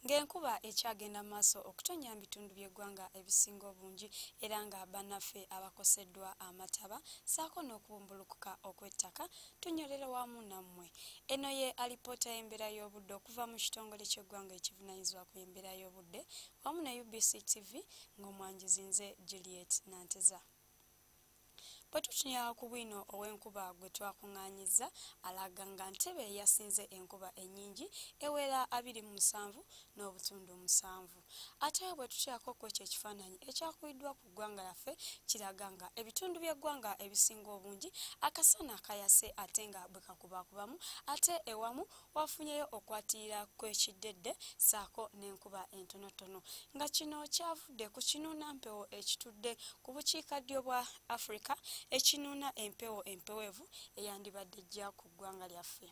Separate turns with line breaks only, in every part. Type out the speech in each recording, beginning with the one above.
Ng'enkuba ekyagenda mu maaso okutonnya mu bitundu by'eggwanga ebisinga obungi, era nga bannaffe abakoseddwa amataba ssaako n'okubumbulukuka okw'ettaka, tunyolera wamu nammwe. Eno ye alipoota y'embeera y'obudde okuva mu kitongole ky'eggwanga ekivunaanyizibwa ku embeera y'obudde wamu ne UBC TV, ng'omwanjuzi nze Juliet Nanteza. Bwe tutunula ku bwino ow'enkuba gwe twakuŋŋaanyizza, alaga nga Ntebe yasinze enkuba ennyingi ewera 27.7. Ate bwe tutyako ku ekyo ekifaananyi ekyakubiddwa ku ggwanga lyaffe, kiraga nga ebitundu by'eggwanga ebisinga obungi akasana kayase ate nga bwe kakubaakubamu, ate ewamu wafunyeyo okwatirira kw'ekiddedde ssaako n'enkuba entonotono, nga kino kyavudde ku kinuunampewo ekitudde ku bukiikaddyo bwa Africa ekinuuna empewo empeweevu eyandibadde ejja ku ggwanga lyaffe.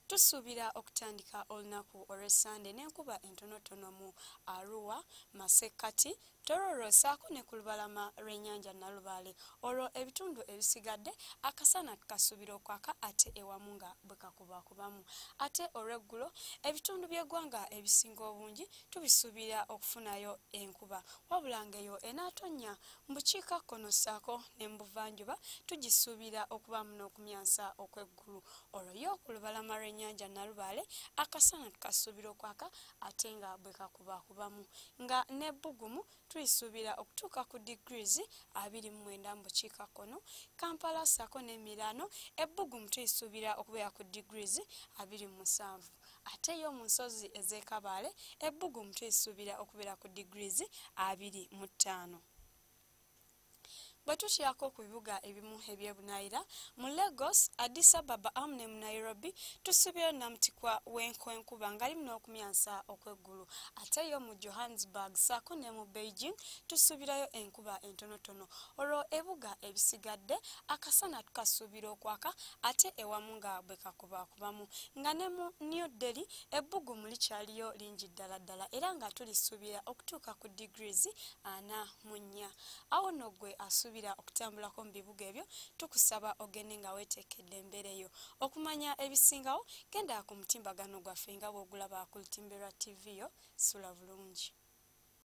Tusuubira okutandika olunaku olw'Essande n'enkuba entonotono mu Arua, Masekkati, Tororo ssaako ne ku lubalama lw'ennyanja Nalubaale, olwo ebitundu ebisigadde akasana kasuubira okwaka ate ewamu nga bwe kakubaakubamu. Ate olw'eggulo ebitundu by'eggwanga ebisinga obungi tubisuubira okufunayo enkuba, wabula ng'eyo enaatonnya mu bukiikakkono ssaako ne mu buvanjuba tugisuubira okubaamu n'okumyansa okw'eggulu. Olwo yo ku lubalama lw'ennyanja Nalubaale akasana tukasuubira okwaka ate nga bwe kakubaakubamu, nga n'ebbugumu tulisuubira okutuuka ku degrees 29 mu bukiikakkono. Kampala ssaako n'emiraano ebbugumu tulisuubira okubeera ku degrees 27, ate yo mu nsozi ez'e Kabaale ebbugumu tulisuubira okubeera ku degrees 25. Bwe tutyako ku bibuga ebimu eby'ebunaayira, mu Lagos, Addis Ababa awamu ne mu Nairobi tusuubirayo namutikwa w'enkwenkuba ng'alimu n'okumyansa okw'eggulu. Ate yo mu Johannesburg ssaako ne mu Beijing tusuubirayo enkuba entonotono. Olwo ebibuga ebisigadde akasana tukasuubira okwaka ate ewamu nga bwe kakubaakubamu, nga ne mu New Delhi ebbugumu likyaliyo lingi ddala ddala era nga tulisuubira okutuuka ku degrees 44. Awo nno ggwe asuubira okutambulako mu bibuga ebyo, tukusaba ogende nga weeteekedde embeera eyo. Okumanya ebisingawo genda ku mutimbagano gwaffe nga bw'ogulaba ku lutimbe lwa TV yo. Sula bulungi.